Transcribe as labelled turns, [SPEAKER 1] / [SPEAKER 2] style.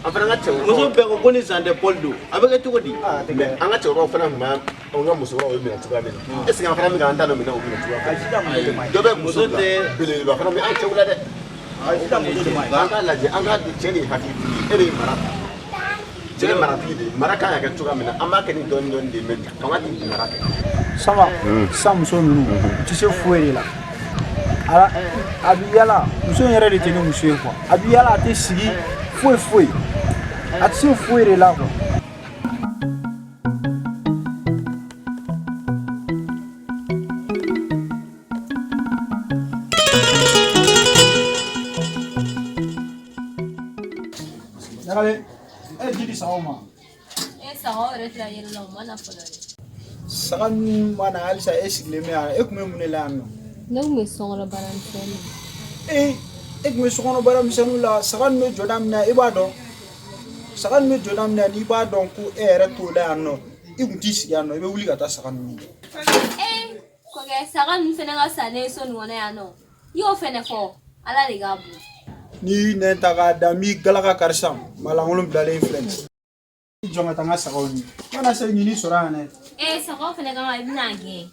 [SPEAKER 1] An fana ka cɛkɔrɔbaw.
[SPEAKER 2] Muso bɛɛ ko ko ni zan tɛ Paul don, a bɛ kɛ cogo di?
[SPEAKER 1] Mais an ka cɛkɔrɔbaw fana tun b'an anw ka musokɔrɔbaw bɛ minɛ cogoya min na, est ce que an fana bɛ k'an ta dɔ minɛ o minɛ cogoya fɛ? Dɔ bɛ muso bila belebeleba fana bɛ an cɛw la dɛ. An k'a lajɛ, an k'a cɛ de ye hakilitigi ye, e de ye mara ta. Cɛ ye maratigi de ye, mara kan ka kɛ cogoya min na, an b'a kɛ ni dɔɔni dɔɔni de ye, mais fanga tɛ mara kɛ.
[SPEAKER 3] Sama sisan muso ninnu u tɛ se foyi de la. Ala a bɛ yala, muso in yɛrɛ de tɛ ne muso ye quoi. A bɛ yala, a tɛ sigi foyi foyi, a tɛ se foyi de la quoi. Ɲagalen, e ye ji di sagaw ma?
[SPEAKER 4] E, sagaw yɛrɛ tila yɛlɛ la, o ma na fɔlɔ dɛ.
[SPEAKER 3] Saga ninnu ma na halisa, e sigilen bɛ yan, e tun bɛ mun de la yan nɔ?
[SPEAKER 4] Ne tun bɛ sokɔnɔ baara misɛnninw.
[SPEAKER 3] Ee, e tun bɛ sokɔnɔ baara misɛnninw la, saga ninnu bɛ jɔda min na, e b'a dɔn. Saga ninnu bɛ jɔda min na, n'i b'a dɔn ko e yɛrɛ t'o la yan nɔ, i tun t'i sigi yan nɔ, i bɛ wuli ka taa saga ninnu jɔ.
[SPEAKER 4] Ee kɔkɛ, saga ninnu fɛnɛ ka sa ne ye so nin kɔnɔ yan nɔ. I y'o fɛnɛ fɔ, Ala de k'a bon.
[SPEAKER 3] N'i y'i nɛn ta k'a da, n b'i galaka kari sisan, maalankolon bilalen filɛ nin ye. I jɔ ka taa n ka sagaw ɲini, n kana se ɲini sɔrɔ yan dɛ.
[SPEAKER 4] Ee, sagaw fɛnɛ kama i bɛna gɛn?